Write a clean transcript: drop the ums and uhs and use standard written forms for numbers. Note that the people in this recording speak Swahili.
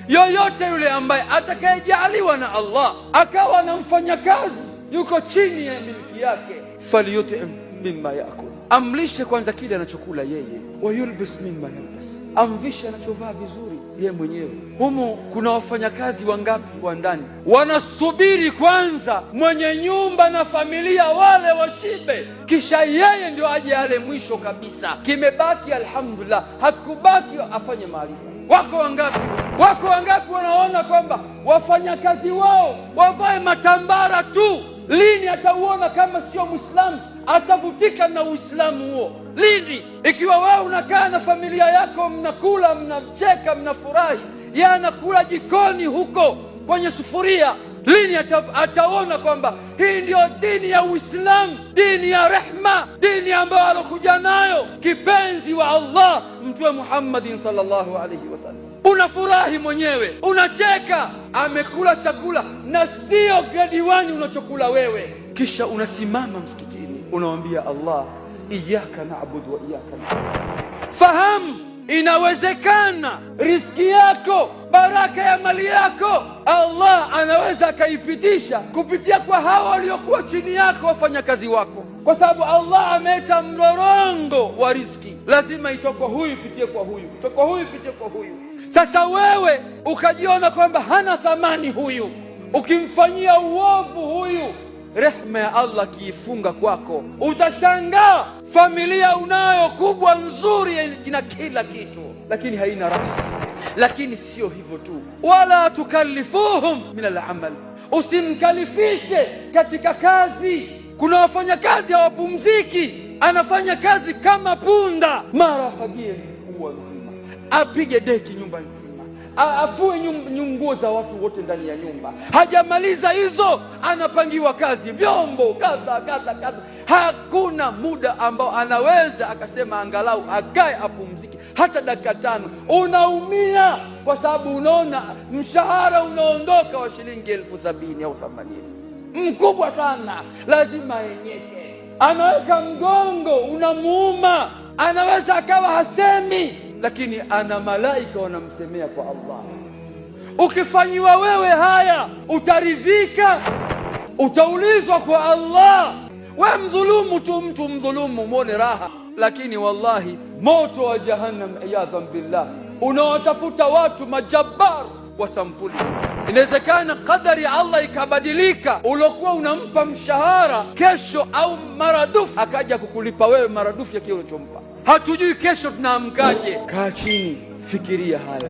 Yoyote yule ambaye atakayejaliwa na Allah akawa na mfanyakazi yuko chini ya miliki yake, falyutim mimma yakul, amlishe kwanza kile anachokula yeye, wayulbis mimma yalbas, amvishe anachovaa vizuri ye mwenyewe. Humu kuna wafanyakazi wangapi wa ndani wanasubiri kwanza mwenye nyumba na familia wale washibe, kisha yeye ndio aje ale mwisho kabisa. Kimebaki alhamdulillah, hakubaki afanye maarifa. Wako wangapi? Wako wangapi wanaona kwamba wafanyakazi wao wavae matambara tu? Lini atauona kama sio Mwislamu? Atavutika na Uislamu huo lini? Ikiwa wewe unakaa na familia yako, mnakula, mnacheka, mnafurahi, yeye anakula jikoni huko kwenye sufuria, lini ataona kwamba hii ndio dini ya Uislamu, dini ya rehma, dini ambayo alokuja nayo kipenzi wa Allah Mtume Muhammadin sallallahu alaihi wasallam? Unafurahi mwenyewe, unacheka, amekula chakula na sio grade 1 unachokula wewe. Kisha unasimama msikitini unamwambia Allah, iyyaka na'budu wa iyyaka nasta'in. Fahamu, inawezekana riziki yako, baraka ya mali yako, Allah anaweza akaipitisha kupitia kwa hawa waliokuwa chini yako, wafanyakazi wako, kwa sababu Allah ameleta mlorongo wa riziki. Lazima itoke kwa huyu ipitie kwa huyu, itoke kwa huyu ipitie kwa huyu. Sasa wewe ukajiona kwamba hana thamani huyu, ukimfanyia uovu huyu, rehma ya Allah kiifunga kwako, utashangaa familia unayo kubwa nzuri, ina kila kitu, lakini haina raha. Lakini sio hivyo tu, wala tukallifuhum min al-amal, usimkalifishe katika kazi. Kuna wafanyakazi hawapumziki, anafanya kazi kama punda, mara afagie ua nzima, apige deki nyumba nzima, afue nguo za watu wote ndani ya nyumba. Hajamaliza hizo, anapangiwa kazi, vyombo kadha kadha kadha. Hakuna muda ambao anaweza akasema angalau akae apumzike hata dakika 5. Unaumia kwa sababu unaona mshahara unaondoka wa shilingi 70,000 au 80, mkubwa sana, lazima aenyeke. Anaweka mgongo unamuuma, anaweza akawa hasemi, lakini ana malaika wanamsemea kwa Allah. Ukifanyiwa wewe haya utaridhika? Utaulizwa kwa Allah. We mdhulumu tu mtu, mdhulumu muone raha, lakini wallahi moto wa jahannam, iyadhan billah, unawatafuta watu majabar wa sampuli. Inawezekana kadari ya Allah ikabadilika, uliokuwa unampa mshahara kesho au maradufu akaja kukulipa wewe maradufu ya kile ulichompa. Hatujui kesho tunaamkaje. Kaa chini, fikiria haya.